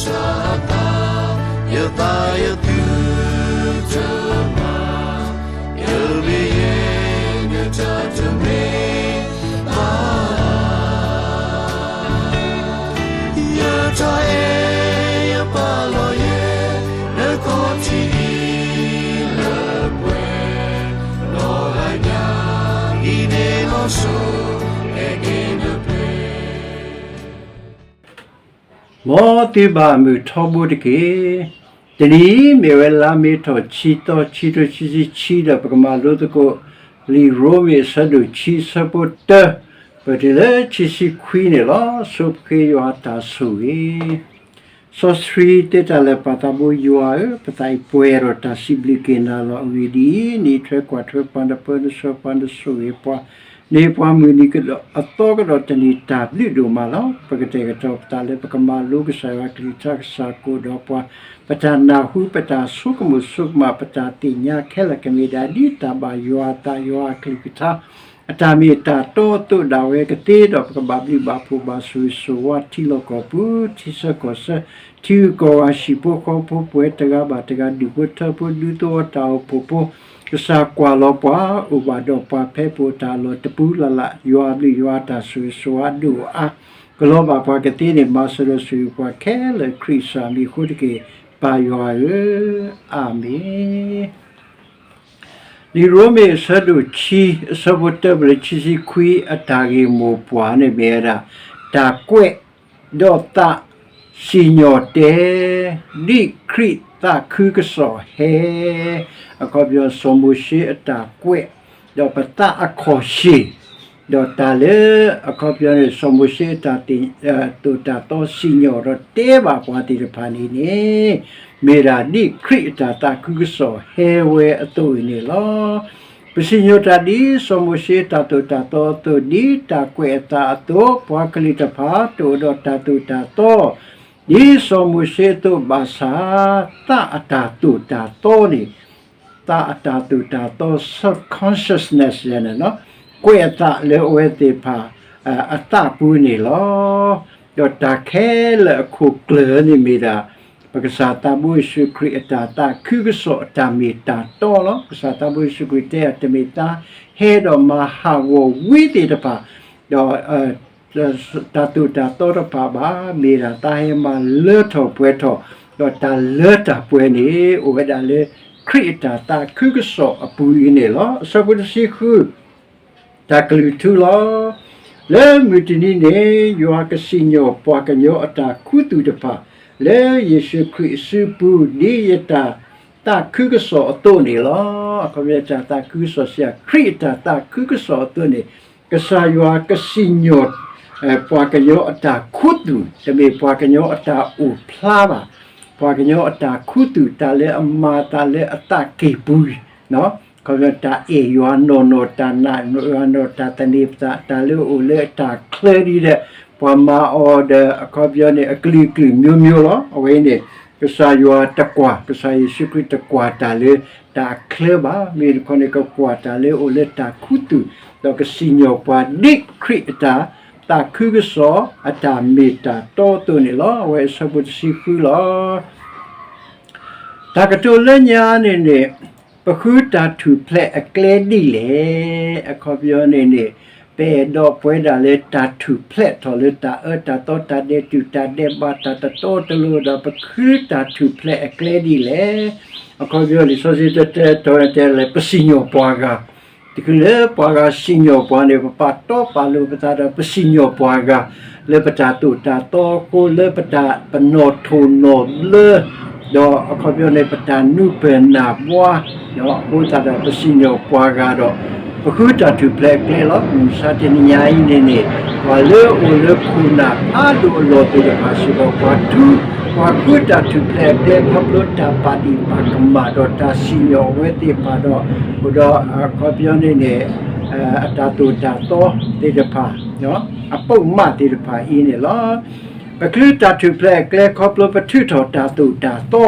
စးသး, ယသးယသုတမၤ, ယမ့ၢ်ယဲ နတၢ်တမ့ၢ်ဘၣ်. ယတၢ်အဲၣ်ယပာ်လီၤယဲ နခီၣ်ထံးလၢပှဲၤ, နီၢ်ဂၤညါ အံၤန့ၣ်လီၤစိၤ အဲၣ်က့ၤနပှဲၤ မ်သုဘၣ်မုာ်ထီဘိတက့ၢ်. တနံၤအံၤမ့ၢ်ဝဲလါမ့ၤထီၣ်ခံသီ ခံထိခံဆံခံ ဒီးပကမၤလိသကိး လံာ်ရိမ့ၤအဆၢဒိၣ်ခံ အဆၢဖိတၢ ပတုၤလၢခံဆံခွံန့ၣ်လီၤ. ဆိပဃ့ယွၤတၢ်ဆိၣ်ဂ့ၤ. စီဆှံတဲတၢ်လၢပၢ်သးဘိယွၤဧၢ, ပသးအံၤပှဲၤဒီးတၢ်စံးဘျုးက့ၤနၤလီၤ. အဂ့ၢ်ဒ်အံၤ, နအံးထွဲကွၢ်ထွဲပှၤနပၢနဆှၢပှၤနဆိၣ်ဂ့ၤပှၤ နဟ့ၣ်ပှၤမုၢ်နံၤကဒီးအသီကဒီးတနံၤ တၢ်ဘျုးဒိၣ်မးလီၤ. ပကတဲာ်ကတီၤပသးလၢပကမၤလိကစၢ်ယွၤအကလုၢ်ကထါ ကစၢ်ကအိၣ်ဒီးပှၤ, ပတၢ်နၢ်ဟူ ပတၢ်ဆိကမိၣ်ဆိကမး ပတၢ်သ့ၣ်ညါခဲလၢာ် ကမ့ၢ်ဒၣ်ဒ်တၢ်ဘၣ်ယွၤအသး ယွၤအကလုၢ်ကထါ အတၢ်မ့ၢ်တၢ်တီအသိးဒၣ်ဝဲကသ့ဒီး ပကဘၣ်ဘျုးဘၣ်ဖှိၣ်ဘၣ်ဆိၣ်ဂ့ၤဆိၣ်ဝါ ထံလီၢ်ကီၢ်ပူၤ ထံဆၢကီၢ်ဆၢ ထံဂုၤကီၢ်ဂၤ ဟံၣ်ဖိဃီဖိ ပဝဲတဂၤဘၣ်တဂၤ ဒူၣ်ဖိထၢဖိ ဒူသဝီတၢ်အိၣ်ဖှိၣ်ဖိ ကစၢ်ကွၢ်လီၤပှၤ အိၣ်ဘၣ်ဒီးပှၤဖဲပအိၣ်တၢ်လီၢ်တပူၤလၢ်လၢ် ယွၤအဘျုးယွၤအတၢ်ဆိၣ်ဂ့ၤဆိၣ်ဝါဒိၣ်အါ ကလီၤဘၣ်ပှၤကသ့န့ၣ် မၤစၢၤဒီးဆိၣ်ဂ့ၤပှၤခဲလၢာ် ခရံာ်ကစၢ်မံၤအဃိတက့ၢ် ပၢ်ယွၤဧၢ, အၤမ့ၣ်. လံာ်ရိမ့ၤအဆၢဒိၣ်ခံ အဆၢဖိတၢ ပလၢခံဆံခွံ အတၢ်ဂ့ၢ်မိၢ်ပှၢ်န့ၣ်မ့ၢ်ဝဲဒၣ် တၢ်ကွဲးဒီးသးစံၣ်ညီၣ်တဲ ဒ်ခရံာ်သးခုကစီၣ်ဟဲ အခီပညီ စီၤမိၤၡ့အတၢ်ကွဲး ဒီးပသးအခီၣ်ဆ့ၣ် ဒီးတၢ်လၢ အခီပညီန့ၣ် စီၤမိၤၡ့အတၢ်သိၣ်တၢ်သီ စံၣ်ညီၣ်ဒီးတဲဘၣ်ပှၤသ့ၣ်တဖၣ်န့ၣ်န့ၣ် မ့ၢ်ဒၣ်ဒ်ခရံာ်အတၢ်သးခုကစီၣ်ဟဲဝဲအသိးအံၤန့ၣ်လီၤ. ပစံၣ်ညီၣ်တၢ်ဒ်စီၤမိၤၡ့အတၢ်သိၣ်တၢ်သီအသိး ဒ်တၢ်ကွဲးအသးအသိး ပှၤကလုာ်တဖၣ်တအိၣ်ဒီးတၢ်သိၣ်တၢ်သီ ဒ်စီၤမိၤၡ့အသိးဘၣ်ဆၣ် သးအတၢ်သိၣ်တၢ်သီန့ၣ် သးအတၢ်သိၣ်တၢ်သီ self consciousness န့ၣ် ကွဲးအသးလၢအဝဲသ့ၣ်တဖၣ် အသးပူၤန့ၣ်လီၤ. ဒီးတၢ်ခဲလၢာ်အခိၣ်ကျၢၢ်န့ၣ်မ့ၢ်ဒၣ် ပကစၢ်သးဘိယ့ၣ်ၡူးခရံာ်အတၢ်သးခုကစီၣ်အတၢ်မ့ၢ်တၢ်တီလီၤ. ကစၢ်သးဘိယ့ၣ်ၡူးခရံာ်တဲအီၤ တမ့ၢ်သးဟဲဒီးမၤဟးဂီၤဝံသ့ၣ်တဖၣ် ဒီး တၢ်သိၣ်တၢ်သီတဖၣ်ဘၣ်, မ့ၢ်ဒၣ်သးဟဲမၤလၢထီၣ်ပှဲၤထီၣ်, ဒီးတၢ်လၢတၢ်ပှဲၤန့ၣ် အိၣ်ဝဲဒၣ်လၢ ခရံာ်အတၢ်သးခုကစီၣ်အပူၤအံၤန့ၣ်လီၤ. အဆၢဖိတဆံဃု တၢ်ကလုၢ်ထူလီၤ. လၢမုၢ်တနံၤန့ၣ် ယွၤကစံၣ်ညီၣ်ပှၤကညီအတၢ်ခူသူၣ်တဖၣ် လၢယ့ၣ်ၡူးခရံာ်အစုပူၤ ဒ်ယတၢ်သးခုကစီၣ်အသိးန့ၣ်လီၤ. အခီပညီ တၢ်သးခုကစီၣ်စံး ခရံာ်အတၢ်သးခုကစီၣ်အသိးန့ၣ် ကစၢ်ယွၤကစံၣ်ညီၣ် ပှၤကညီအတၢ်ခူသူၣ်, တမ့ၢ်ပှၤကညီအတၢ်အိၣ်ဖျါဘၣ်, ပှၤကညီအတၢ်ခူသူၣ် တၢ်လၢအမၤအသးလၢအသးကံၢ်ပူၤ, အခီပညီ တၢ်အဲၣ်ယွၤနီၢ်နီၢ်, တၢ်နာ်ယွၤနီၢ်, တၢ်သန့ၤပသး, တၢ်လၢအအိၣ်လၢအတၢ်ချၢဒ်ဒီး ပှၤမၤအီၤဒီး အခီပညီန့ၣ် အကလုာ်ကလုာ်မျိုးမျိုးလီၤ. အဝဲအံၤန့ၣ် ကစၢ်ယွၤတကွၢ်, ကစၢ်ယ့ၣ်ၡူးခရံာ်တကွၢ်တၢ်လၢတၢ်အချၢဘၣ်. မ့ၢ်တခီန့ၣ် ကကွၢ်တၢ်လၢအအိၣ်လၢတၢ်ခူသူၣ်, ဒီးကစံၣ်ညီၣ်ပှၤဒ်ခရံာ်အတၢ်သးခုကစီၣ် အတၢ်မ့ၢ်တၢ်တီအသိးန့ၣ်လီၤ. အဝဲအဆၢဖိတဆံဃုလီၤ. တၢ်ကတိၤလၢညါန့ၣ်န့ၣ် ပဃုတၢ်ထူၣ်ဖျဲးအကျဲဒ်လဲၣ်. အခီပညီန့ၣ်န့ၣ် ပအဲၣ်ဒိးပဝဲဒၣ်လၢတၢ်ထူၣ်ဖျဲးထီၣ်လၢတၢ်အၢတၢ်သီ တၢ်ဒဲးတူၢ်တၢ်ဒဲးဘး တၢ်တတီတလိၤဒီး ပဃုတၢ်ထူၣ်ဖျဲးအကျဲဒ်လဲၣ်. အခီပညီ လံာ်စီဆှံတဲတဲတီၤတဲလၢ ပစံၣ်ညီၣ်ပှၤဂၤ, တချုးလၢပှၤဂၤစံၣ်ညီၣ်ပှၤန့ၣ် ပပာ်တီပာ်လိၤပသးဒီး ပစံၣ်ညီၣ်ပှၤဂၤ လၢပတၢ်သိၣ်တၢ်သီအဃိ လၢပတၢ်ပနီၣ်ထိၣ်နီၣ်ဘျၢ ဒီးအခီပညီန့ၣ် ပတၢ်နူၢ်ပၢၢ်နၢ်ဘှါ အဃိသတးဒီး ပစံၣ်ညီၣ်ပှၤဂၤဒီး ပဃုတၢ်ထူၣ်ဖျဲးအကျဲလီၤ. မုၢ်မဆါတနံၤညါအံၤန့ၣ်န့ၣ် ပှၤလၢအအိၣ်လၢခိၣ်နၢ်ဖးဒိၣ်အလီၢ်သ့ၣ်တဖၣ်စ့ၢ်ကီး ပှၤထူ ပှၤဃုတၢ်ထူၣ်ဖျဲးအကျဲ ခီဖျိတၢ်ပာ်ဒံၣ်ပာ်ကမၣ်ဒီးတၢ်စံၣ်ညီၣ်အဝဲသ့ၣ်တဖၣ်ဒီး အိၣ်ဒီးအခီပညီန့ၣ်န့ၣ် အတၢ်သိၣ်တၢ်သီသ့ၣ်တဖၣ် အပိာ်မၣ်သ့ၣ်တဖၣ်အံၤန့ၣ်လီၤ. ပချုးတၢ်ထူၣ်ဖျဲးအကျဲခီဖျိပထုးထီၣ်တၢ်သိၣ်တၢ်သီ,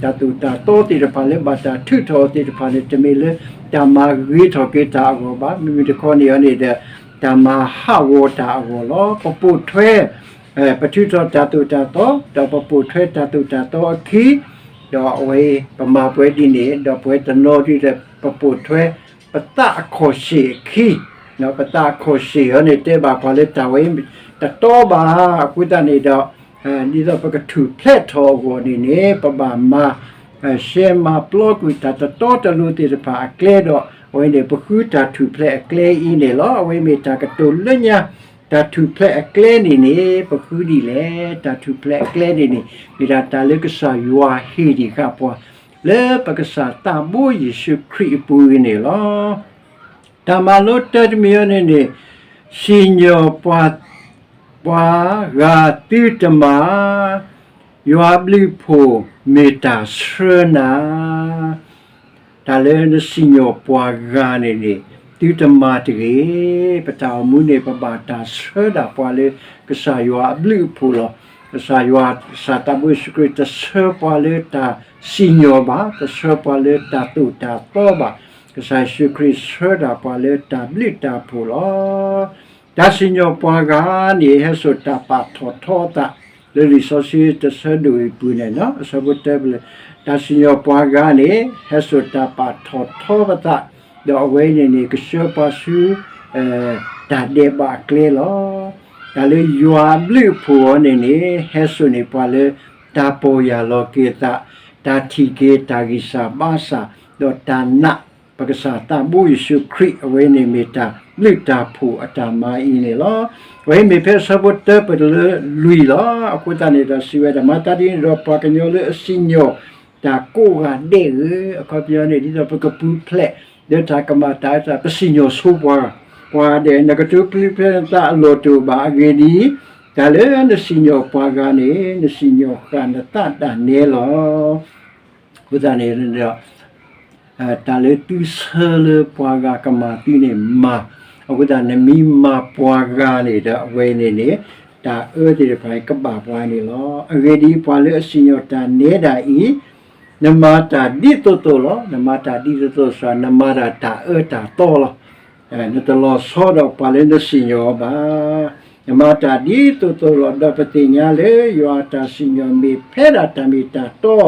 တၢ်သိၣ်တၢ်သီသ့ၣ်တဖၣ်လၢဘၣ်တၢ်ထုးထီၣ်အီၤသ့ၣ်တဖၣ်န့ၣ် တမ့ၢ်လၢတၢ်မၤဂ့ၤထီၣ်က့ၤတၢ်အဂီၢ်ဘၣ်, မ့မ့ၢ်တခီန့ၣ်အီၤန့ၣ်ဒီး တၢ်မၤဟးဂီၤတၢ်အဂီၢ်လီၤ. ပပိာ်ထွဲ ပထုးထီၣ်တၢ်သိၣ်တၢ်သီ ဒီးပပိာ်ထွဲတၢ်သိၣ်တၢ်သီအခံ, ဒီးအဝဲပမၤပှဲၤဒ်န့ၣ် ဒီးပဝဲတနီၤဒ်လဲၣ် ပပိာ်ထွဲပသးအခီၣ်ဆ့ၣ်အခံ, ပသးအခီၣ်ဆ့ၣ်အံၤန့ၣ် တဲဘၣ်ပှၤလၢတၢ်ဝဲတတီဘၣ်, အဃိသတးန့ၣ်ဒီး ဒ်သိးပကထူၣ်ဖျဲးထီၣ်အဂီၢ်န့ၣ်န့ၣ် ပဘၣ်မၤ ရှဲမၤပျီကွံာ်တၢ်တတီတလိၤသ့ၣ်တဖၣ်အကျဲဒီး အဝဲန့ၣ် ပဃုတၢ်ထူၣ်ဖျဲးအကျဲအံၤန့ၣ်လီၤ. အဝဲမ့ၢ်တၢ်ကတိၤလၢညါ တၢ်ထူၣ်ဖျဲးအကျဲန့ၣ်န့ၣ် ပဃုဒ်လဲၣ်. တၢ်ထူၣ်ဖျဲးအကျဲန့ၣ်န့ၣ် မ့ၢ်ဒၣ်တၢ်လၢကစၢ်ယွၤဟ့ၣ်ဒံးဃာ်ပှၤ လၢပကစၢ်သးဘိယ့ၣ်ၡူးခရံာ်အပူၤအံၤန့ၣ်လီၤ. တၢ်မၤလိတၢတမံၤအံၤန့ၣ်န့ၣ် စံၣ်ညီၣ်ပှၤ ပှၤဂၤသုတမၤ ယွၤအဘျုးအဖှိၣ်မ့ၢ်တၢ်ဆှၢနၤ, တၢ်လၢနစံၣ်ညီၣ်ပှၤဂၤန့ၣ်န့ၣ် သုတမၤတဂ့ၤ. ပတၢ်အိၣ်မူန့ၣ် ပဘၣ်တၢ်ဆှၢဒၣ်ပှၤလၢ ကစၢ်ယွၤအဘျုးအဖှိၣ်လီၤ. ကစၢ်ယွၤ ကစၢ်သးဘိယ့ၣ်ၡူးခရံာ် တဆှၢပှၤလၢတၢ်စံၣ်ညီၣ်ဘၣ်, တဆှၢပှၤလၢတၢ်သိၣ်တၢ်သီဘၣ်. ကစၢ်ယ့ၣ်ၡူးခရံာ်ဆှၢဒၣ်ပှၤလၢတၢ်ဘျုးတၢ်ဖှိၣ်လီၤ. တၢ်စံၣ်ညီၣ်ပှၤဂၤန့ၣ် ဟဲစိာ်တၢ်ပာ်ထီၣ်ထီအသး လၢလံာ်စီဆှံတဆၢဒိၣ်အံၤပူၤန့ၣ် အဆၢဖိတၢပလၢၢ်, တၢ်စံၣ်ညီၣ်ပှၤဂၤန့ၣ် ဟဲစိာ်တၢ်ပာ်ထီၣ်ထီပသး, ဒီးအဝဲန့ၣ်န့ၣ် ကဆှၢပှၤဆူ တၢ်ဒဲးဘးအကျဲလီၤ. တၢ်လၢယွၤအဘျုးအဖှိၣ်အံၤန့ၣ်န့ၣ် ဟဲစိာ်န့ၢ်ပှၤလၢ တၢ်ပီၢ်ယၢ်လီၤက့ၤသး, တၢ်ထံၣ်က့ၤတၢ်ဂံၢ်စၢ်ဘါစၢ်, ဒီးတၢ်နာ် ပကစၢ်သးဘိယ့ၣ်ၡူးခရံာ် အဝဲန့ၣ်မ့ၢ်တၢ်ဘျုးတၢ်ဖှိၣ်အတၢ်မၤအံၤန့ၣ်လီၤ. အဝဲမ့ၢ်ဖဲအဆၢဖိတၢပလၢၢ်လွံၢ်လီၤ. အဃိသတးန့ၣ်ဒီးစံးဝဲဒၣ် မၤသးဒ်န့ၣ်ဒီး ပှၤကညီလၢအစံၣ်ညီၣ် တၢ်ကိးဂၤဒဲးဧၢ, အခီပညီန့ၣ် ဒ်သိးပကပူၤဖျဲး လၢတၢ်ကမၤတၢ်အသး ပစံၣ်ညီၣ်ဆိပှၤ, ပှၤဒဲး နကတိၤပျံၤဖျဲးနသးအလီၢ်တအိၣ်ဘၣ်. အဂ့ၢ်ဒ်အံၤ, တၢ်လၢနစံၣ်ညီၣ်ပှၤဂၤန့ၣ် နစံၣ်ညီၣ်ဃာ်နသးဒၣ်နဲလီၤ. အဃိသတးန့ၣ်ဒီး တၢ်လၢသုဆၢလၢပှၤဂၤကမၤသုန့ၣ်မၤ, အဃိသတးနမ့ၢ်မၤပှၤဂၤန့ၣ်ဒီး အဝဲန့ၣ်န့ၣ် တၢ်အၢသ့ၣ်တဖၣ်န့ၣ် ကဘၣ်ပှၤန့ၣ်လီၤ. အဂ့ၢ်ဒ်အံၤ, ပှၤလၢအစံၣ်ညီၣ်တၢ်နဲဒၣ်အံၤ, နမၤတၢ်ဒ်သိးသိးလီၤ. နမၤတၢ်ဒ်သိးသိးစ့ၢ် နမၤတၢ်တၢ်အၢတၢ်သီလီၤ. နတလီၤဆီဒီးပှၤလၢနစံၣ်ညီၣ်အီၤဘၣ်. နမၤတၢ်ဒ်သိးသိးလီၤ. ဒီးပသ့ၣ်ညါလၢယွၤအတၢ်စံၣ်ညီၣ်မ့ၢ်ဖဲဒၣ်တၢ်မ့ၢ်တၢ်တီ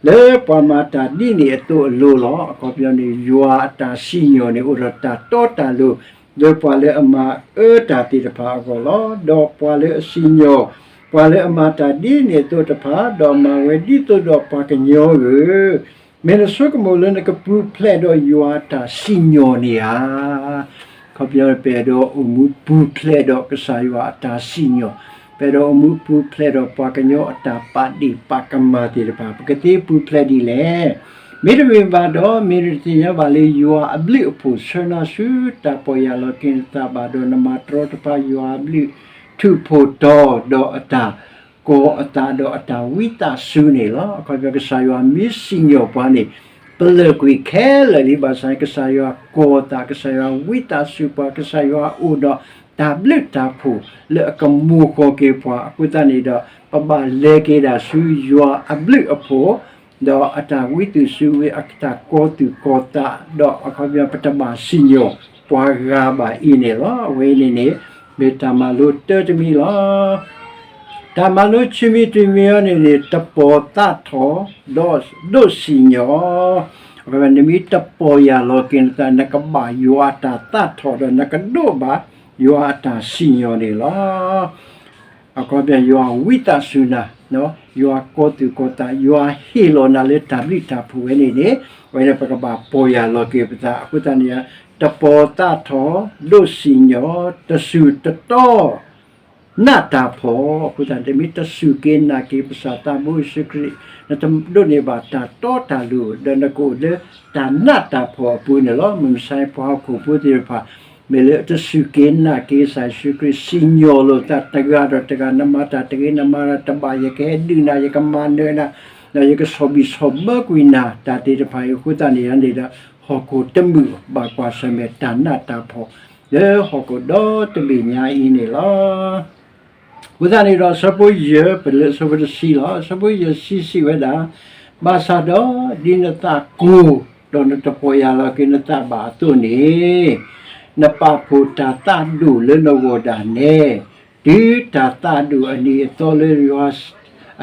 လၢပှၤမၤတၢ်ဒ်န့ၣ်အသိးအလိၤလီၤ. အခီပညီန့ၣ် ယွၤအတၢ်စံၣ်ညီၣ်န့ၣ် အိၣ်ဒီးတၢ်တီတၢ်လိၤ လၢပှၤလၢအမၤအၢတၢ်သ့ၣ်တဖၣ်အဂီၢ်လီၤ. ဒီးပှၤလၢအစံၣ်ညီၣ် ပှၤလၢအမၤတၢ်ဒ်န့ၣ်အသိးတဖၣ်, ဒီးမၤဝဲဒ်သိးဒီးပှၤကညီဧၢ, မ့ၢ်နဆိကမိၣ်လၢနကပူၤဖျဲးဒီးယွၤအတၢ်စံၣ်ညီၣ်န့ၣ်ဧါ. အခီပညီ ပအဲၣ်ဒိးအိၣ်မူပူၤဖျဲးဒီးကစၢ်ယွၤအတၢ်စံၣ်ညီၣ်, ပအဲၣ်ဒိးအိၣ်မူပူၤဖျဲးဒီးပှၤကညီအတၢ်ပာ်ဒ့ၣ်ပာ်ကမၣ်သ့ၣ်တဖၣ် ပကသ့ပူၤဖျဲးဒ်လဲၣ်. မ့တမ့ၢ်ဘၣ်ဒီး မ့ၢ်နတသ့ၣ်ညါဘၣ်လၢယွၤအဘျုးအဖှိၣ်ဆှၢနၤဆူတၢ်ပီၢ်ယၢ်လီၤက့ၤနသးဘၣ်ဒီး နမၤတရီတပါယွၤအဘျုး ထူးဖှိၣ်တီၤဒီးအတၢ် ကီၤအသးဒီးအတၢ်ဝံသးစူၤန့ၣ်လီၤ. အခီပညီ ကစၢ်ယွၤမ့ၢ်စံၣ်ညီၣ်ပှၤန့ၣ် ပလၢာ်ကွံာ်ခဲလၢာ်လံ ဘၣ်ဆၣ် ကစၢ်ယွၤကီၤအသး, ကစၢ်ယွၤဝံသးစူၤပှၤ, ကစၢ်ယွၤအိၣ်ဒီးတၢ်ဘျုးတၢ်ဖှိၣ်လၢအကမူၢ်ဃီၤက့ၤပှၤ. အဃိသတးန့ၣ်ဒီး ပဘၣ်လဲၤက့ၤဒၣ်ဆူယွၤအဘျုးအဖှိၣ် ဒီးအတၢ်ဝံသးစူၤဝံၤ အတၢ်ကီၤသူၣ်ကီၤသး, ဒီးအခီပညီ ပတဘၣ်စံၣ်ညီၣ်ပှၤဂၤဘၣ်အံၤန့ၣ်လီၤ. အဝဲအံၤန့ၣ်န့ၣ် မ့ၢ်တၢ်မၤလိတၢတမံၤလီၤ. တၢ်မၤလိခံမံၤတမံၤအံၤန့ၣ်န့ၣ် တပီၢ်သးထီၣ် ဒီးဒိးစံၣ်ညီၣ်, နမ့ၢ်တပီၢ်ယၢ်လီၤက့ၤနသး နကဘၣ်ယွၤအတၢ်သးထီၣ်ဒီး နကဒိးဘၣ်ယွၤအတၢ်စံၣ်ညီၣ်န့ၣ်လီၤ. အခီပညီ ယွၤဝံသးစူၤနၤ, ယွၤကီၤသူၣ်ကီၤသး, ယွၤဟ့ၣ်လီၤနၤလၢတၢ်ဘျုးတၢ်ဖှိၣ်ဝဲန့ၣ်န့ၣ် အဝဲန့ၣ်ပကဘၣ်ပီၢ်ယၢ်လီၤက့ၤပသး. အဃိသတးန့ၣ် တပီၢ်သးထီၣ် ဒိးစံၣ်ညီၣ် တစူၢ်တတီ နးတၢ်ဖှီၣ်. အဃိသတး နမ့ၢ်တစူၢ်က့ၤနာ်က့ၤ ပကစၢ်သးဘိယ့ၣ်ၡူးခရံာ် နတဒိးန့ၢ်ဘၣ်တၢ်တီတၢ်လိၤ ဒီးနကအိၣ်လၢတၢ်နးတၢ်ဖှီၣ်အပူၤန့ၣ်လီၤ. မုၢ်မဆါပှၤဟီၣ်ခိၣ်ဖိသ့ၣ်တဖၣ် မ့ၢ်လၢတစူၢ်က့ၤနာ်က့ၤကစၢ်ယ့ၣ်ၡူးခရံာ် စံၣ်ညီၣ်လိာ်သးတဂၤဒီးတဂၤ, နမၤတၢ်တဂ့ၤ နမၤတၢ်တဘၣ်, ယကဟဲဒုးနၤ, ယကမၤနၢၤနၤ, ဒီးယကဆီၣ်ဘံၣ်ဆီၣ်ဘၢကွံာ်နၤ တၢ်သ့ၣ်တဖၣ်အံၤ အဃိသတးန့ၣ်န့ၣ်ဒီး ဟီၣ်ခိၣ်တမုာ်ဘၣ်ကွၢ်ဆၢၣ်မဲာ်တၢ်နးတၢ်ဖှီၣ် လၢဟီၣ်ခိၣ်ဒီတဘ့ၣ်ညါအံၤန့ၣ်လီၤ. အဃိသတးန့ၣ်ဒီး အဆၢဖိယဲၢ် ပလၢအဆၢဖိတဆံလီၤ. အဆၢဖိယဲၢ်ဆံစံးဝဲဒၣ်, ဘၣ်ဆၣ်ဒီး ဒ်နသးကိၢ် ဒီးနတပီၢ်ယၢ်လီၤက့ၤနသးဘၣ်အသိးန့ၣ်, နပာ်ဖှိၣ်တၢ်သးဒိၣ်လၢနဂီၢ်ဒၣ်နဲ တုၤတၢ်သးဒိၣ်အနံၤအသီလၢယွၤ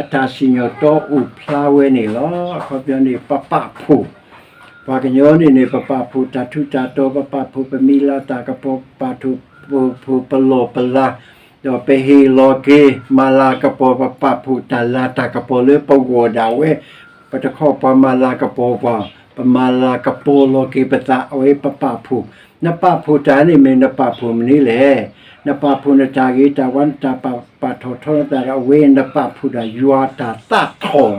အတၢ်စံၣ်ညီၣ်တီအိၣ်ဖျါဝဲန့ၣ်လီၤ. အခီပညီန့ၣ် ပပာ်ဖှိၣ် ပှၤကညီန့ၣ်န့ၣ် ပပာ်ဖှိၣ်တၢ်ထူးတၢ်တီၤ, ပပာ်ဖှိၣ်ပမံၤလၤသၢ်ကပီၤ, ပပာ်ဖှိၣ်ပလီၢ်ပလၤ, ဒီးပဟ့ၣ်လီၤက့ၤမၤလၤကပီၤ, ပပာ်ဖှိၣ်တၢ်လၤတၢ်ကပီၤလၢပဂီၢ်ဒၣ်ဝဲ, ပတခီပှၤမၤလၤကပီၤပှၤ, ပမၤလၤကပီၤလီၤက့ၤပသး, အဝဲပပာ်ဖှိၣ်. နပာ်ဖှိၣ်တၢ်န့ၣ်မ့ၢ်နပာ်ဖှိၣ်မနုၤလဲၣ်. နပာ်ဖှိၣ်နတၢ်ဂ့ၤတၢ်ဝါ, နတၢ်ပာ်ထီၣ်ထီနသးဒီး အဝဲနပာ်ဖှိၣ်ဒၣ်ယွၤအတၢ်သးထီၣ်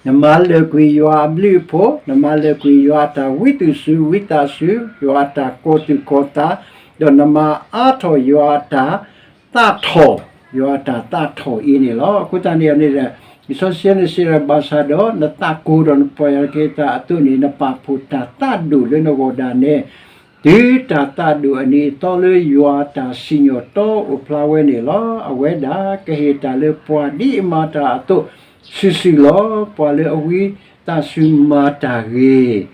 နမၤလၢာ်ကွံာ်ယွၤအဘျုးအဖှိၣ်, နမၤလၢာ်ကွံာ်ယွၤအတၢ်ဝံသူၣ်စူၤဝံသးစူၤ, ယွၤအတၢ်ကီၤသူၣ်ကီၤသး, ဒီးနမၤအါထီၣ်ယွၤအတၢ်သးထီၣ်, ယွၤအတၢ်သးထီၣ်အံၤန့ၣ်လီၤ. အဃိသတးန့ၣ်န့ၣ်ဒီး လံာ်စီဆှံန့ၣ်စံးဘၣ်စၢ်ဒီး နသးကိၢ်ဒီးနပီၢ်ယၢ်က့ၤသးအသိးန့ၣ် နပာ်ဖှိၣ်တၢ်သးဒိၣ်လၢနဂီၢ်ဒၣ်နဲ တုၤတၢ်သးဒိၣ်အနံၤအသီလၢယွၤအတၢ်စံၣ်ညီၣ်တီအိၣ်ဖျါဝဲန့ၣ်လီၤ. အဝဲဒၣ်ကဟ့ၣ်တၢ်လၢပှၤဒ်အမၤတၢ်အသိးစုာ်စုာ်လီၤ. ပှၤလၢအဝံသးစူၤမၤတၢ်ဂ့ၤ,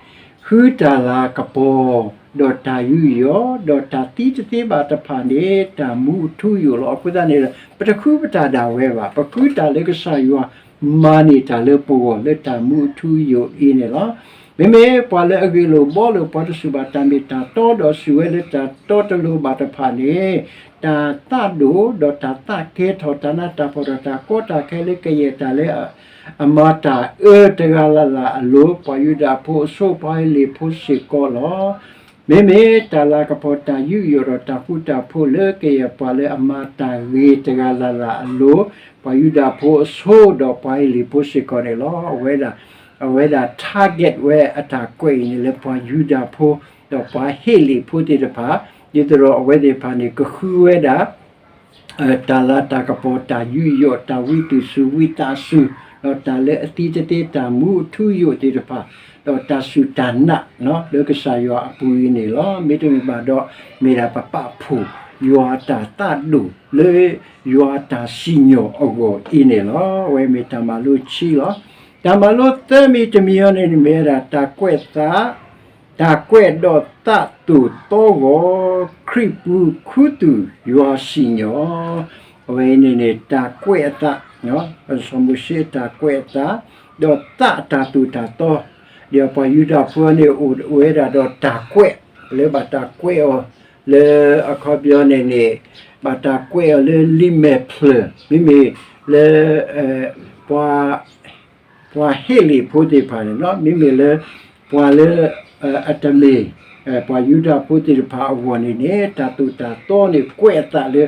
ဃုတၢ်လၤကပီၤ, ဒီးတၢ်ယူးယီၣ်, ဒီးတၢ်သံတသ့ဘၣ်တဖၣ်န့ၣ် တၢ်မူအထူအယိာ်လီၤ. အဃိသတးန့ၣ် ပတဃုပတၢ်ဒၣ်ဝဲဘၣ်. ပဃုတၢ်လၢကစၢ်ယွၤမၤန့ၢ်တၢ်လၢပဂီၢ်လၢတၢ်မူအထူအယိာ်အံၤန့ၣ်လီၤ. မ့မ့ၢ်ပှၤလၢအဂ့ၢ်လိာ်ဘှီလိာ် ပှၤတစူၢ်ဘၣ်တၢ်မ့ၢ်တၢ်တီဒီးစူၢ်ဝဲလၢတၢ်တီတလိၤဘၣ်တဖၣ်န့ၣ်, တၢ်သးဒိၣ်ဒီးတၢ်သးကဲထီၣ် တၢ်နးတၢ်ဖှီၣ်ဒီးတၢ်ကီတၢ်ခဲလၢကယဲၢ်တၢ်လၢအမၤတၢ်အၢတဂၤလၢ်လၢ်အလိၤ ပှၤယူဒၤဖိအဆိ ပှၤဟ့လ့ၣ်ဖိစ့ၢ်ကီးလီၤ. မ့မ့ၢ်တၢ်လၤကပီၤ တၢ်ယူးယီၣ်ဒီးတၢ်ဃူတၢ်ဖိးလၢကယဲၢ်ပှၤလၢအမၤတၢ်ဂ့ၤတဂၤလၢ်လၢ်အလိၤ, ပှၤယူဒၤဖိအဆိဒီးပှၤဟ့လ့ၣ်ဖိစ့ၢ်ကီးန့ၣ်လီၤ. အဝဲဒၣ် target ဝဲအတၢ်ကွဲးအံၤန့ၣ်လၢပှၤယူဒၤဖိ ဒီးပှၤဟ့လ့ၣ်ဖိသ့ၣ်တဖၣ်, ဒ်သိးဒီးအဝဲသ့ၣ်တဖၣ်န့ၣ် ကဃုဝဲဒၣ် တၢ်လၤတၢ်ကပီၤ တၢ်ယူးယီၣ် တၢ်ဝံသူၣ်စူၤဝံသးစူၤ, ဒီးတၢ်လၢအသံတသ့ တၢ်မူအထူအယိာ်သ့ၣ်တဖၣ်, ဒီးတၢ်စူၢ်တၢ်နာ် လၢကစၢ်ယွၤအပူၤအံၤန့ၣ်လီၤ. မ့တမ့ၢ်ဘၣ်ဒီး မ့ၢ်ဒၣ်ပပာ်ဖှိၣ်ယွၤအတၢ်သးဒိၣ်လၢယွၤအတၢ်စံၣ်ညီၣ်အဂီၢ်အံၤန့ၣ်လီၤ. အဝဲမ့ၢ်တၢ်မၤလိခံလီၤ. တၢ်မၤလိသၢမံၤတမံၤအံၤန့ၣ် မ့ၢ်ဝဲဒၣ်တၢ်ကွဲးသး တၢ်ကွဲးဒီးသးသိၣ်သီဂီၤ ခရံာ်ပူၤခူသူၣ်ယွၤစံၣ်ညီၣ်, အဝဲအံၤန့ၣ်န့ၣ် တၢ်ကွဲးအသး, စီၤမိၤၡ့အတၢ်ကွဲးအသး, ဒီးသးအတၢ်သိၣ်တၢ်သီ, ဒီးပှၤယူဒၤဖိန့ၣ် အိၣ်ဝဲဒၣ်ဒီးတၢ်ကွဲး လၢဘၣ်တၢ်ကွဲးအီၤ လၢအခီပညီန့ၣ်န့ၣ် ဘၣ်တၢ်ကွဲးအီၤလၢလံာ်မဲာ်ဖျၢၣ်, မ့မ့ၢ်လၢ ပှၤ ပှၤဟ့လ့ၣ်ဖိသ့ၣ်တဖၣ်န့ၣ်လီၤ. မ့မ့ၢ်လၢ ပှၤလၢ အတမ့ၢ် ပှၤယူဒၤဖိသ့ၣ်တဖၣ်အဂီၢ်န့ၣ်န့ၣ် တၢ်သိၣ်တၢ်သီန့ၣ် ကွဲးအသးလၢ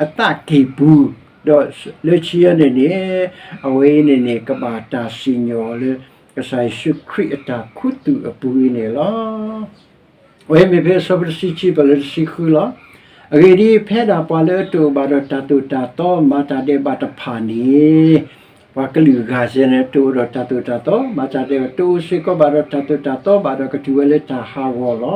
အသးကံၢ်ပူၤ, ဒီးလၢခံအံၤန့ၣ်န့ၣ် အဝဲအံၤန့ၣ်န့ၣ် ကဘၣ်တၢ်စံၣ်ညီၣ်လၢ ကစၢ်ယ့ၣ်ၡူးခရံာ်အတၢ်ခူသူၣ်အပူၤအံၤန့ၣ်လီၤ. အဝဲမ့ၢ်ဖဲအဆၢဖိတဆံခံ ပှၤလၢတဆံဃုလီၤ. အဂ့ၢ်ဒ်အံၤ, ဖဲဒၣ်ပှၤလၢအတအိၣ်ဘၣ်ဒီးတၢ်သိၣ်တၢ်သီမၤတၢ်ဒဲးဘးတဖၣ်န့ၣ်, ပှၤကလုာ်ဂၤစဲန့ၣ် တအိၣ်ဒီးတၢ်သိၣ်တၢ်သီ မၤတၢ်ဒဲးဘး တအိၣ်စ့ၢ်ကီးဘၣ်ဒီးတၢ်သိၣ်တၢ်သီဘၣ်ဒီး ကတုၤဝဲလၢတၢ်ဟးဂီၤလီၤ.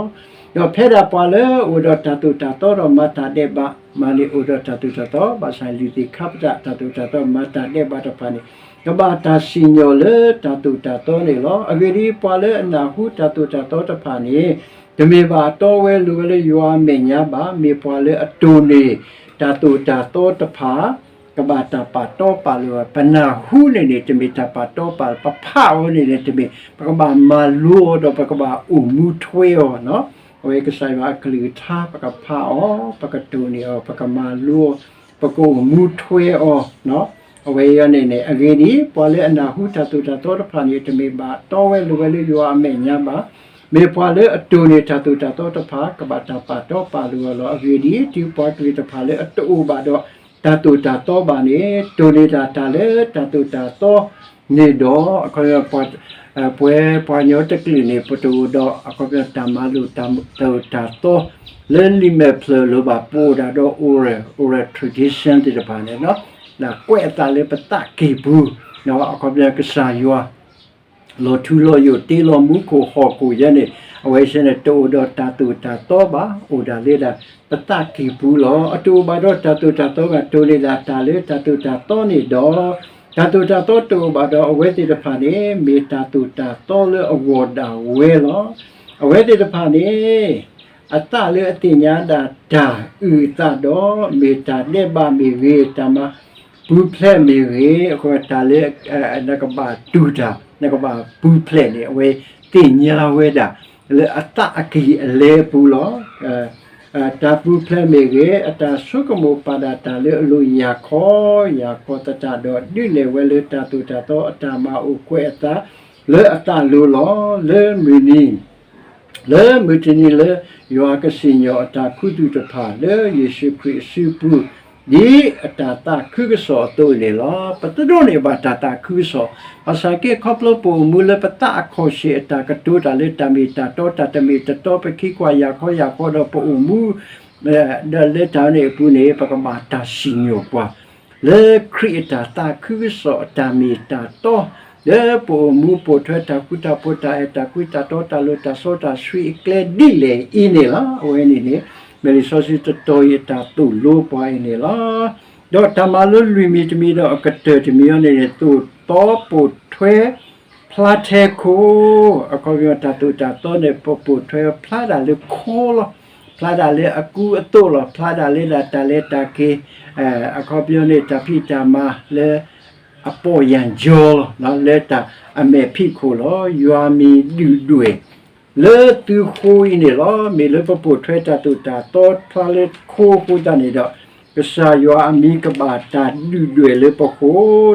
ဒီးဖဲဒၣ်ပှၤလၢအအိၣ်ဒီးတၢ်သိၣ်တၢ်သီဒီးမၤတၢ်ဒဲးဘး မၤန့ၢ်အိၣ်ဒီးတၢ်သိၣ်တၢ်သီ ဘၣ်ဆၣ်လံာ်သ့ၣ်ခါပတာ် တၢ်သိၣ်တၢ်သီမၤတၢ်ဒဲးဘးတဖၣ်န့ၣ် ကဘၣ်တၢ်စံၣ်ညီၣ်လၢတၢ်သိၣ်တၢ်သီန့ၣ်လီၤ. အဂ့ၢ်ဒ်အံၤ, ပှၤလၢအနၢ်ဟူတၢ်သိၣ်တၢ်သီတဖၣ်န့ၣ် တမ့ၢ်ဘၣ်အတီဝဲလိၤဝဲလၢယွၤအမဲာ်ညါဘၣ်. မ့ၢ်ပှၤလၢအတိၢ်န့ၢ်တၢ်သိၣ်တၢ်သီတဖၣ် ကဘၣ်တၢ်ပာ်တီပာ်လိၤဝဲ. ပနၢ်ဟူန့ၣ်န့ၣ် တမ့ၢ်တၢ်ပာ်တီပာ်လိၤ, ပဖးအီၤန့ၣ်န့ၣ် တမ့ၢ် ပကဘၣ်မၤလိအီၤဒီး ပကဘၣ်အိၣ်မူထွဲအီၤ. အဝဲကစၢ်ယွၤအကလုၢ်ကထါ ပကဖးအီၤ, ပကတိၢ်န့ၢ်အီၤ, ပကမၤလိအီၤ, ပကအိၣ်မူထွဲအီၤ. အဝဲအံၤန့ၣ်န့ၣ် အဂ့ၢ်ဒ်အံၤ, ပှၤလၢအနၢ်ဟူတၢ်သိၣ်တၢ်သီတဖၣ်န့ၣ် တမ့ၢ်ဘၣ်တီဝဲလိၤဝဲလၢယွၤအမဲာ်ညါဘၣ်. မ့ၢ်ပှၤလၢအတိၢ်န့ၢ်တၢ်သိၣ်တၢ်သီတဖၣ် ကဘၣ်တၢ်ပာ်တီပာ်လိၤအီၤလီၤ. အဂ့ၢ်ဒ်အံၤ, တုၤပှၤကလုာ်တဖၣ်လၢအတအိၣ်ဘၣ်ဒီးတၢ်သိၣ်တၢ်သီဘၣ်န့ၣ် တိၢ်န့ၢ်တၢ်တၢ်လၢတၢ်သိၣ်တၢ်သီန့ၣ်ဒီး အခီပညီ ပှၤ ပှၤကညီတကလုာ်န့ၣ် ပတအိၣ်ဒီး အခီပညီ တၢ်မၤလိာ်တၢ်သိၣ်တၢ်သီ လၢလံာ်မဲာ်ဖျၢၣ်လိၤဘၣ်. ပအိၣ်ဒၣ်ဒီး oral, oral tradition သ့ၣ်တဖၣ်န့ၣ် ကွဲးအသးလၢပသးကံၢ်ပူၤ, အခီပညီ ကစၢ်ယွၤ လီၤထူလီၤယိာ် တ့လီၤမူခိၣ်ဟီၣ်ခိၣ်ယဲန့ၣ် အဝဲစ့န့ၣ် တအိၣ်ဒီးတၢ်သိၣ်တၢ်သီဘၣ်, အိၣ်ဒၣ်လၢဒၣ်ပသးကံၢ်ပူၤလီၤ. အတအိၣ်ဘၣ်ဒီးတၢ်သိၣ်တၢ်သီဘၣ်, တိၢ်န့ၢ်ဒၣ်တၢ်လၢတၢ်သိၣ်တၢ်သီန့ၣ်ဒီး တၢ်သိၣ်တၢ်သီတအိၣ်ဘၣ်ဒီးအဝဲသ့ၣ်တဖၣ်န့ၣ် မ့ၢ်တၢ်သိၣ်တၢ်သီလၢအဂီၢ်ဒၣ်ဝဲလီၤ. အဝဲသ့ၣ်တဖၣ်န့ၣ် အသးလၢအသ့ၣ်ညါဒၣ်တၢ်အုၣ်အသးဒီး မ့ၢ်တၢ်ဒဲးဘးမ့ၢ်ဂ့ၤ, တၢ်မၤပူၤဖျဲးမ့ၢ်ဂ့ၤ, အဃိတၢ်လၢ နကဘၣ်တူၢ်တၢ်, နကဘၣ်ပူၤဖျဲးန့ၣ် အဝဲသ့ၣ်ညါဝဲဒၣ် လၢအသးအကံၢ်အလဲအပူၤလီၤ. တၢ်ပူၤဖျဲးမ့ၢ်ဂ့ၤ, အတၢ်ဆိကမိၣ်ပာ်ဒၣ်တၢ်လၢအလိၤ ယၢ်ခီယၢ်ခီသတးဒီး ဒုးနဲၣ်ဝဲလၢတၢ်သိၣ်တၢ်သီအတၢ်မၤအိၣ်ကွဲးအသး လၢအသးလိၤလီၤ. လၢမုၢ်နံၤ လၢမုၢ်တနံၤလၢ ယွၤကစံၣ်ညီၣ်အတၢ်ခူသူၣ်တဖၣ် လၢယ့ၣ်ၡူးခရံာ်အစုပူၤ ဒ်အတၢ်သးခုကစီၣ်အသိးန့ၣ်လီၤ. ပတဒိးန့ၢ်ဘၣ်တၢ်သးခုကစီၣ်, ဘၣ်ဆၣ်က့ခီဖျိပအိၣ်မူလၢပသးအခီၣ်ဆံးအတၢ်ကတိၤတၢ်လၢတၢ်မ့ၢ်တၢ်တီ တၢ်တမ့ၢ်တတီ ပခံကွၢ်ယၢ်ခီယၢ်ခီဒီးပအိၣ်မူ ဒီးလၢတၢ်န့ၣ်အပူၤန့ၣ် ပကဘၣ်တၢ်စံၣ်ညီၣ်ပှၤ လၢခရံာ်အတၢ်သးခုကစီၣ်အတၢ်မ့ၢ်တၢ်တီ လၢပအိၣ်မူပိာ်ထွဲတၢ်ဃူတၢ်ဖိး တၢ်အဲၣ်တၢ်ကွံ တၢ်တီတၢ်လိၤတၢ်စီတၢ်ဆှံအကျဲဒ်လဲၣ်အံၤန့ၣ်လီၤ. အဝဲန့ၣ်န့ၣ် မ့ၢ်လံာ်စီဆှံတတီၤအံၤအတၢ်သိၣ်လိပှၤအံၤန့ၣ်လီၤ. ဒီးတၢ်မၤလိလွံၢ်မံၤတမံၤဒီးအကတၢၢ်တမံၤအံၤန့ၣ်န့ၣ် သိၣ်တီပိာ်ထွဲ ဖျါထဲခိ, အခီပညီတၢ်သိၣ်တၢ်သီန့ၣ် ပပိာ်ထွဲဖျါဒၣ်လၢခိလီၤ. ဖျါဒၣ်လၢအကူအသိးလီၤ. ဖျါဒၣ်လၢဒၣ်တၢ်လဲၤတၢ်က့ၤ, အခီပညီန့ၣ် တၢ်ဖံးတၢ်မၤလၢ အပီၢ်ယၢ်ကၠီလီၤ. လၢတၢ်အမဲာ်ဖံးခိၣ်လီၤ. ယွၤမံၤဒုၣ်ဒွဲၣ် လၢသုဃိအံၤန့ၣ်လီၤ. မ့ၢ်လၢပပိာ်ထွဲတၢ်သိၣ်တၢ်သီဖျါလၢခိအဃိသတးန့ၣ်ဒီး ကစၢ်ယွၤအမံၤကဘၣ်တၢ်ဒုၣ်ဒွဲၣ်လၢပဃိ,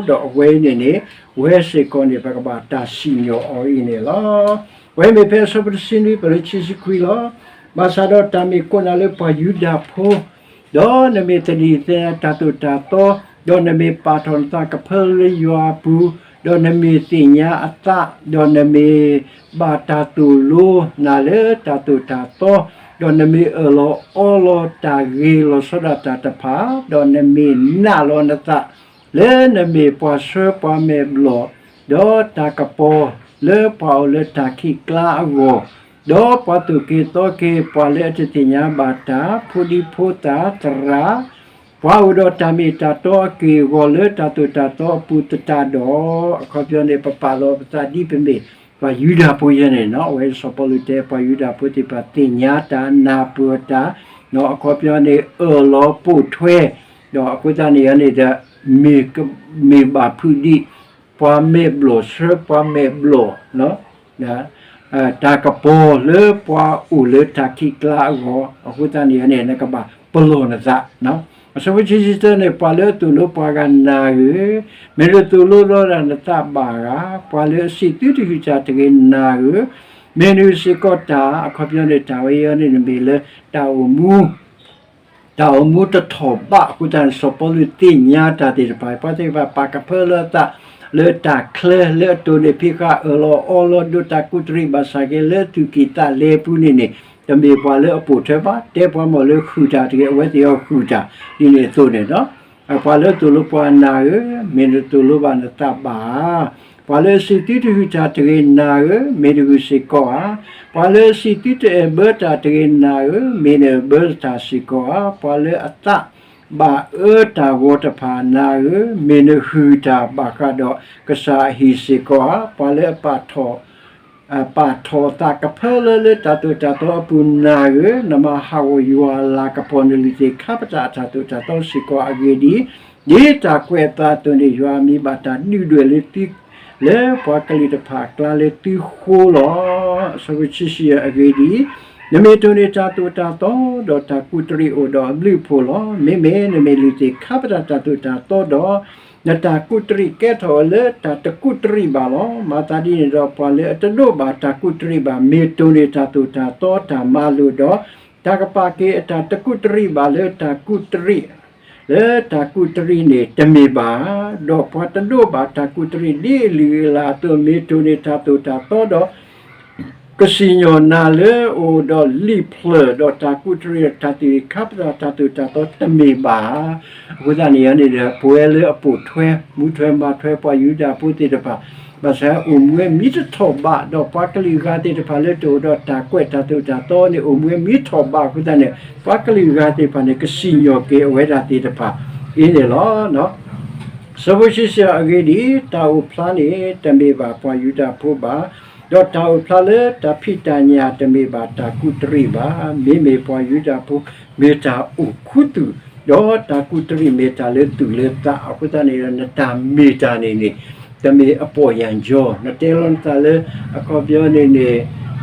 ဒီးအဝဲအံၤန့ၣ်န့ၣ် ဝဲစ့ၢ်ကီးန့ၣ် ပကဘၣ်တၢ်စံၣ်ညီၣ်အီၤအံၤန့ၣ်လီၤ. အဝဲမ့ၢ်ဖဲအဆၢဖိတဆံနွံ ပလၢခံဆံခွံလီၤ. ဘၣ်ဆၣ်ဒီးတၢ်မ့ၢ်ကိးနၤလၢပှၤယူဒၤဖိ ဒီးနမ့ၢ်သန့ၤသ့ၣ်ညါတၢ်သိၣ်တၢ်သီ, ဒီးနမ့ၢ်ပာ်ထီၣ်နသးကဖၢလၢယွၤအပူၤ, ဒီးနမ့ၢ်သ့ၣ်ညါအသး, ဒီးနမ့ၢ်ဘၣ်တၢ်သိၣ်လိနၤလၢတၢ်သိၣ်တၢ်သီ, ဒီးနမ့ၢ်အၢၣ်လီၤအီလီၤတၢ်ဂ့ၤလီၤဆီဒၣ်တၢ်တဖၣ်, ဒီးနမ့ၢ်နာ်လီၤနသး လၢနမ့ၢ်ပှၤဆှၢပှၤမဲာ်ဘျီၣ်, ဒီးတၢ်ကပီၤလၢပှၤအိၣ်လၢတၢ်ခံးကျါအဂီၢ်, ဒီးပှၤသိၣ်က့ၤသီက့ၤပှၤလၢအတသ့ၣ်ညါဘၣ်တၢ်, ဖိဒံဖိသၣ်သရၣ်, ပှၤအိၣ်ဒီးတၢ်မ့ၢ်တၢ်တီအက့ၢ်အဂီၤလၢတၢ်သိၣ်တၢ်သီအပူၤသတးဒီး, အခီပညီန့ၣ် ပပာ်လီၤပသးဒ်ပမ့ၢ်ပှၤယူဒၤဖိယဲန့ၣ်လီၤ. အဝဲစီၤပီလူးတဲ ပှၤယူဒၤဖိသ့ၣ်တဖၣ်သ့ၣ်ညါတၢ်နၢ်ပၢၢ်တၢ်, အခီပညီန့ၣ် အၢၣ်လီၤပိာ်ထွဲ, ဒီးအဃိသတးန့ၣ်န့ၣ်ဒီး မ့ၢ်ဘၣ်ဖုးဒံး ပှၤမဲာ်ဘျီၣ် ဆှၢပှၤမဲာ်ဘျီၣ် တၢ်ကပီၤလၢပှၤအိၣ်လၢတၢ်ခံးကျါအဂီၢ်, အဃိသတးန့ၣ်န့ၣ် နကဘၣ်ပလီၢ်နသး. အဆၢဖိခံဆံတၢန့ၣ် ပှၤလၢအသိၣ်လိပှၤဂၤနၤဧၢ, မ့ၢ်နသိၣ်လိလီၤဒၣ်နသးဘၣ်ဧါ, ပှၤလၢအစံးသုတဟုၣ်တၢ်တဂ့ၤနၤဧၢ, မ့ၢ်နဟုၣ်စ့ၢ်ကီးတၢ်, အခီပညီန့ၣ် တၢ်ဝဲအံၤန့ၣ်မ့ၢ်လၢတၢ်အိၣ်မူ တၢ်အိၣ်မူတထီၣ်ဘးအဃိသတးန့ၣ် စီၤပီလူးသ့ၣ်ညါတၢ်သ့ၣ်တဖၣ်, ပှၤသ့ၣ်တဖၣ်ပာ်ကဖၢလၢအသး လၢတၢ်ချၢလၢအတိၢ်န့ၢ်ဖံးဃာ်အၢၣ်လီၤအီလီၤဒိးတၢ်ကူးတရံးဘၣ်ဆၣ်က့ လၢသူၣ်ကံၢ်သးလဲပူၤန့ၣ်န့ၣ် တမ့ၢ်ပှၤလၢအပိာ်ထွဲဘၣ်, တဲပှၤမ့ၢ်လၢဃုာ်တၢ်တဂ့ၤ အဝဲသ့ၣ်အီၤဃုာ်တၢ် ဒ်န့ၣ်အသိးန့ၣ်လီၤ. ပှၤလၢအသိၣ်လိပှၤနၤဧၢ, မ့ၢ်နသိၣ်လိဘၣ်နသးဘၣ်ဧါ. ပှၤလၢအစံးသုတဟုၣ်တၢ်တဂ့ၤနၤဧၢ, မ့ၢ်နဟုၣ်စ့ၢ်ကီးဧါ. ပှၤလၢအစံးသုတအဲၣ်ဘၢတၢ်တဂ့ၤနၤဧၢ, မ့ၢ်နဘၢတၢ်စ့ၢ်ကီးဧါ. ပှၤလၢအသးဘၣ်အၢတၢ်ဂီၤတဖၣ်နၤဧၢ, မ့ၢ်နဟုၣ်တၢ်ဘၣ်ဃးဒီးကစၢ်အဟံၣ်စ့ၢ်ကီးဧါ. ပှၤလၢအပာ်ထီၣ် ပာ်ထီၣ်သးကဖၢလၢလၢတၢ်သိၣ်တၢ်သီအပူၤနၤဧၢ, နမၤဟးဂီၤယွၤအလၤကပီၤ နလုၢ်သ့ၣ်ခါပတာ်အတၢ်သိၣ်တၢ်သီစ့ၢ်ကီးအဂ့ၢ်ဒ်အံၤ, ဒ်တၢ်ကွဲးအသးအသိးန့ၣ် ယွၤအမံၤဘၣ်တၢ်ဒုၣ်ဒွဲၣ်လၢသု လၢပှၤကလုာ်တဖၣ်အကျါလၢသုဃိလီၤ. အဆၢဖိခံဆံယဲၢ်အဂ့ၢ်ဒ်အံၤ, နမ့ၢ်တိၢ်န့ၢ်တၢ်သိၣ်တၢ်သီဒီးတၢ်ကူးတရံးအိၣ်ဒီးအဘျုးအဖှိၣ်လီၤ. မ့မ့ၢ်နမ့ၢ်လုၢ်သ့ၣ်ခါပတာ်တၢ်သိၣ်တၢ်သီဒီး နတၢ်ကူးတရံးကဲထီၣ်အီၤလၢတၢ်တကူးတရံးဘၣ်လီၤ. မၤသးဒ်န့ၣ်ဒီး ပှၤလၢအတဒိးဘၣ်တၢ်ကူးတရံးဘၣ် မ့ၢ်တိၢ်န့ၢ်တၢ်သိၣ်တၢ်သီတၢ်မၤလိာ်ဒီး တၢ်ကပာ်က့ၤအတၢ်တကူးတရံးဘၣ်လၢတၢ်ကူးတရံး လၢတၢ်ကူးတရံးန့ၣ်တမ့ၢ်ဘၣ်, ဒီးပှၤတဒိးဘၣ်တၢ်ကူးတရံးဒ်အလုၢ်အလၢ်အသိး မ့ၢ်တိၢ်န့ၢ်တၢ်သိၣ်တၢ်သီဒီး ကစံၣ်ညီၣ်နၤလၢအအိၣ်ဒီးလံာ်ဖျၢၣ်ဒီးတၢ်ကူးတရံးဒီးတၢ်သ့ၣ်ခါပတာ်တၢ်သိၣ်တၢ်သီတမ့ၢ်ဘၣ်. အဃိသတးန့ၣ်န့ၣ်ဒီး ပဝဲလၢအပိာ်ထွဲ မူထွဲမၤထွဲပှၤယူဒၤဖိသ့ၣ်တဖၣ် ဘၣ်ဆၣ်အိၣ်မူဝဲမံထီၣ်ဘး ဒီးပှၤကလုာ်ဂၤသ့ၣ်တဖၣ်လၢတအိၣ်ဒီးတၢ်ကွဲးတၢ်သိၣ်တၢ်သီန့ၣ် အိၣ်မူဝဲမံထီၣ်ဘးအဃိသတးန့ၣ် ပှၤကလုာ်ဂၤသ့ၣ်တဖၣ်န့ၣ် ကစံၣ်ညီၣ်က့ၤအဝဲဒၣ်သ့ၣ်တဖၣ်အံၤန့ၣ်လီၤ. ဆၢဖိဆံဆံအဂ့ၢ်ဒ်အံၤ, တၢ်အိၣ်ဖျါန့ၣ် တမ့ၢ်ဘၣ်ပှၤယူဒၤဖိဘၣ်. ဒီးတၢ်အိၣ်ဖျါလၢတၢ်ဖံးတၢ်ညၣ်တမ့ၢ်ဘၣ်တၢ်ကူးတရံးဘၣ်. မ့မ့ၢ်ပှၤယူဒၤဖိမ့ၢ်တၢ်အိၣ်ခူသူၣ်, ဒီးတၢ်ကူးတရံးမ့ၢ်တၢ်လၢသူၣ်လၢသးအဃိသတးန့ၣ်ဒီး နတၢ်မ့ၢ်တၢ်န့ၣ်န့ၣ် တမ့ၢ်အပေါ့ယၤကၠီ, နတဲလီၤနသးလၢ အခီပညီန့ၣ်န့ၣ်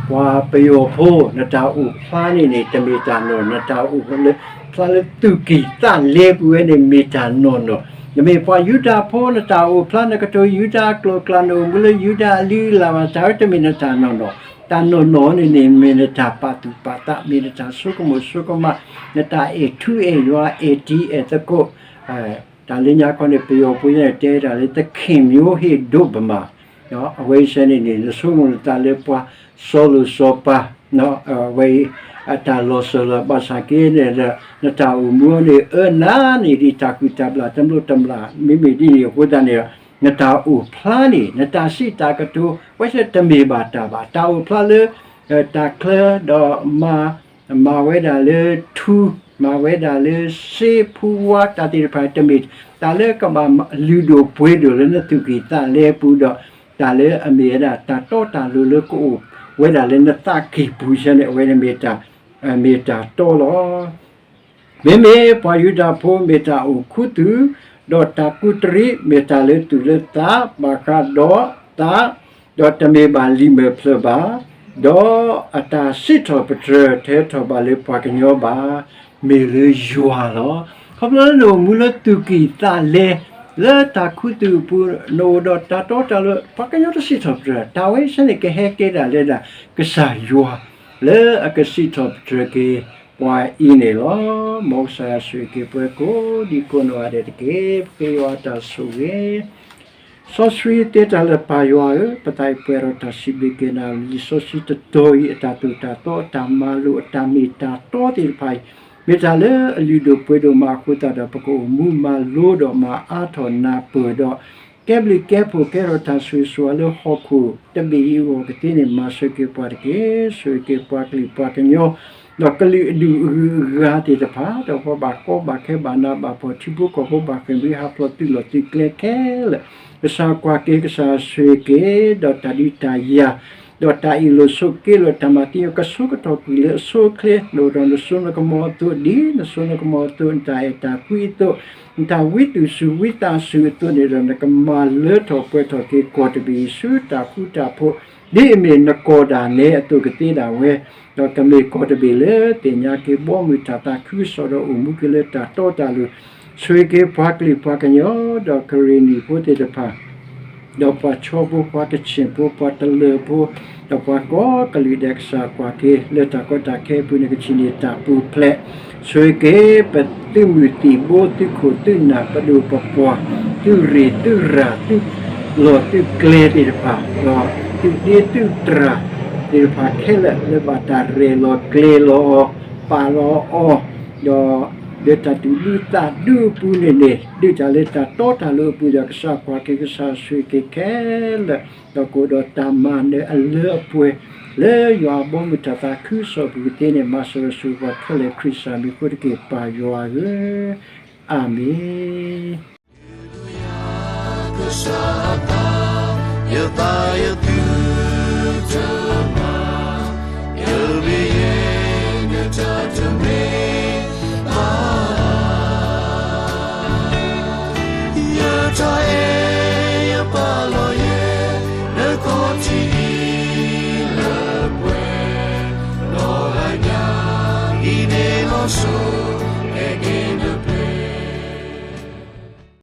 ပှၤပယီၤဖိ နတၢ်အိၣ်ဖျါန့ၣ်န့ၣ် တမ့ၢ်တၢ်နီၢ်နီၢ်, နတၢ်အိၣ်ဖျါလၢ ဖျါလၢသူၣ်ကံၢ်သးလဲပူၤဝဲန့ၣ် မ့ၢ်တၢ်နီၢ်နီၢ်, နမ့ၢ်ပှၤယူဒၤဖိ နတၢ်အိၣ်ဖျါ နကတိၤယူဒၤအကျိာ်အကျါ နအိၣ်မူလၢယူဒၤအလုၢ်အလၢ်ဘၣ် တၢ်ဝဲတမ့ၢ်နတၢ်နီၢ်နီၢ်, တၢ်နီၢ်နီၢ်န့ၣ်န့ၣ် မ့ၢ်နတၢ်ပာ်သူၣ်ပာ်သး မ့ၢ်နတၢ်ဆိကမိၣ်ဆိကမး, နတၢ်အဲၣ်ထူအဲၣ်ယွၤ အဲၣ်တံၤအဲၣ်သကိး တၢ်လၢညါခီန့ၣ် ပယီၤဖိန့ၣ် တဲဒၣ်လၢ သခင်မျိုးဟေ့ဒိၣ်ဗမာ, အဝဲအံၤစဲန့ၣ်န့ၣ် နဆိကမိၣ်နသးလၢပှၤစီၤလိၤစီၤပၤ, အဝဲအံၤ အတၢ်လီၤစၢၤလီၤဘၣ်ဆၣ်က့န့ၣ်ဒီး နတၢ်အိၣ်မူန့ၣ် အၢနးန့ၢ်ဒံးတၢ်ကူၣ်တၢ်ဘျၣ် တမျိၢ်တမျာ် မ့မ့ၢ်ဒ်န့ၣ်အဃိသတးန့ၣ်ဒီး နတၢ်အိၣ်ဖျါန့ၣ် နတၢ်စံးတၢ်ကတိၤ ဝဲစဲတမ့ၢ်ဘၣ်တၢ်ဘၣ် တၢ်အိၣ်ဖျါလၢ တၢ်ချၢဒီးမၤ မၤဝဲဒၣ်လၢထူ မၤဝဲဒၣ်လၢစ့ဖူဝါ တၢ်သ့ၣ်တဖၣ်တမ့ၢ် တၢ်လၢကဘၣ်လုၢ်ဒိၣ်ပှ့ၤဒိၣ်လၢနသူၣ်ကံၢ်သးလဲပူၤဒီး တၢ်လၢအမ့ၢ်ဝဲဒၣ်တၢ်တီတၢ်လိၤလၢကအိၣ်ဝဲဒၣ်လၢနသးကံၢ်ပူၤစဲန့ၣ် အဝဲန့ၣ်မ့ၢ်တၢ် မ့ၢ်တၢ်တီလီၤ. မ့မ့ၢ်ပှၤယူဒၤဖိမ့ၢ်တၢ်အိၣ်ခူသူၣ်, ဒီးတၢ်ကူးတရံးမ့ၢ်တၢ်လၢသူၣ်လၢသး ဘၣ်ဃးဒီးသး, ဒီးတမ့ၢ်ဘၣ်လံာ်မဲာ်ဖျၢၣ်ဘၣ်, ဒီးအတၢ်စံးထီၣ်ပတြၢၤ တဟဲထီၣ်ဘၣ်လၢပှၤကညီဘၣ်, မ့ၢ်လၢယွၤလီၤ. ခီဖျိလၢနအိၣ်မူလၢသူၣ်ကံၢ်သးလဲ လၢတၢ်ခူသူၣ်အပူၤ နအိၣ်ဒီးတၢ်တီတၢ်လိၤ ပှၤကညီတစံးထီၣ်ပတြၢၤ တၢ်ဝဲဆဲန့ၣ် ကဟဲကဲဒၣ်လဲဒၣ် ကစၢ်ယွၤ လၢအကစံးထီၣ်ပတြၢၤက့ၤပှၤအံၤန့ၣ်လီၤ. မ်ကစၢ်ယွၤဆိၣ်ဂ့ၤက့ၤပှၤကိးဒံကိးနီၢ်ဂၤဒဲးတက့ၢ်. ပဃ့ယွၤအတၢ်ဆိၣ်ဂ့ၤ စီဆှံသ့တၢ်လၢပၢ်ယွၤဧၢ, ပသးအံၤပှဲၤဒီးတၢ်စံးဘျုးက့ၤနၤ လံာ်စီဆှံတတီၤအံၤ အတၢ်သိၣ်တၢ်သီ အတၢ်မၤလိာ် အတၢ်မ့ၢ်တၢ်တီသ့ၣ်တဖၣ်အံၤ မ့ၢ်တၢ်လၢအလုၢ်ဒိၣ်ပှ့ၤဒိၣ်မးအဃိသတးဒီး ပကအိၣ်မူမၤလိဒီးမၤအါထီၣ်နၢ်ပၢၢ်ဒီး ကဲဘျုးကဲဖှိၣ်ကဲထီၣ်တၢ်ဆိၣ်ဂ့ၤဆိၣ်ဝါလၢဟီၣ်ခိၣ်တဘ့ၣ်အံၤအဂီၢ်ကသ့န့ၣ် မၤစၢၤက့ၤပှၤတက့ၢ်. ဆိၣ်ဂ့ၤက့ၤပှၤကလုာ်ပှၤကညီ ဒီးကလုာ်အဒူၣ်အဂုၤအဂၤသ့ၣ်တဖၣ် ဒီးပှၤဘၣ်ကီဘၣ်ခဲဘၣ်နးဘၣ်ဖှီၣ် ထံဖိကီၢ်ဖိဘၣ်ဃ့ၢ်မှံဟးဖျိးသုးလီၢ်သုးကျဲခဲလၢာ် ကစၢ်ကွၢ်က့ၤ ကစၢ်ဆိၣ်ဂ့ၤက့ၤ ဒီးတၢ်ဒုးတၢ်ယၤ ဒီးတၢ်အ့ၣ်လိာ်ဆိးက့လိာ် တၢ်မၤသံအီၤ ကဆိကတီၢ်ကွံာ်လၢအဆိအချ့ နအိၣ်ဒီးနစိနကမီၤအသိး ဒ်နစိနကမီၤအသိး နတၢ်အဲၣ်တၢ်ကွံအသိး နတၢ်ဝံသူၣ်စူၤဝံသးစူၤအသိးန့ၣ်ဒီး နကမၤလၢထီၣ်ပှဲၤထီၣ်က့ၤကီၢ်တဘ့ၣ်အံၤဆူတၢ်ဃူတၢ်ဖိး ဒ်အမ့ၢ်နကီၢ်ဒၣ်နဲအသိးကသ့ဒၣ်ဝဲ, ဒီးကမ့ၢ်ကီၢ်တဘ့ၣ်လၢသ့ၣ်ညါက့ၤဘီမုၢ်တၢ်သးခုကစီၣ်ဒီးအိၣ်မူက့ၤလၢတၢ်တီတၢ်လိၤ, ဆိၣ်ဂ့ၤက့ၤပှၤကလုာ်ပှၤကညီ ဒီးကရ့ၣ်နံၣ်ဖိသ့ၣ်တဖၣ် ဒီးပှၤခၠီဖိ ပှၤကချ့ၣ်ဖိ ပှၤတလၢၢ်ဖိ ဒီးပှၤကိးကလုာ်ဒဲး ကစၢ်ကွၢ်က့ၤ လၢတၢ်ကီတၢ်ခဲအပူၤန့ၣ် ကဆံးန့ၢ်တၢ်ပူၤဖျဲး, ဆိၣ်ဂ့ၤက့ၤ ပသုးမုၢ်သံၣ်ဘိ သုးခိၣ်သုးနၢ် ပဒိၣ်ပပှၢ် သုးရ့ၣ်သုးရၤ သုးလီၢ်သုးကျဲသ့ၣ်တဖၣ် ဒီးသုးဒ့သုးတြၢ်သ့ၣ်တဖၣ်ခဲလၢာ် လၢဘၣ်တၢ်ရဲၣ်လီၤကျဲၤလီၤအီၤ ပာ်လီၤအီၤ ဒီးလၢတၢ်သူၣ်ဒူသးဒူအပူၤန့ၣ်န့ၣ် ဒုးတၢ်လၢတၢ်တီတၢ်လိၤအပူၤဒီး ကစၢ်ကွၢ်က့ၤ ကစၢ်ဆိၣ်ဂ့ၤက့ၤခဲလၢာ် ဒီးကအိၣ်ဒီးတၢ်မၤနၢၤအလၢအပှဲၤ လၢယွၤအဘီမုၢ်တၢ်သးခုကစီၣ်အပူၤကသ့န့ၣ် မၤစၢၤဒီးဆိၣ်ဂ့ၤပှၤခဲလၢာ် ခရံာ်ကစၢ်မံၤအဃိတက့ၢ် ပၢ်ယွၤဧၢ, အၤမ့ၣ်.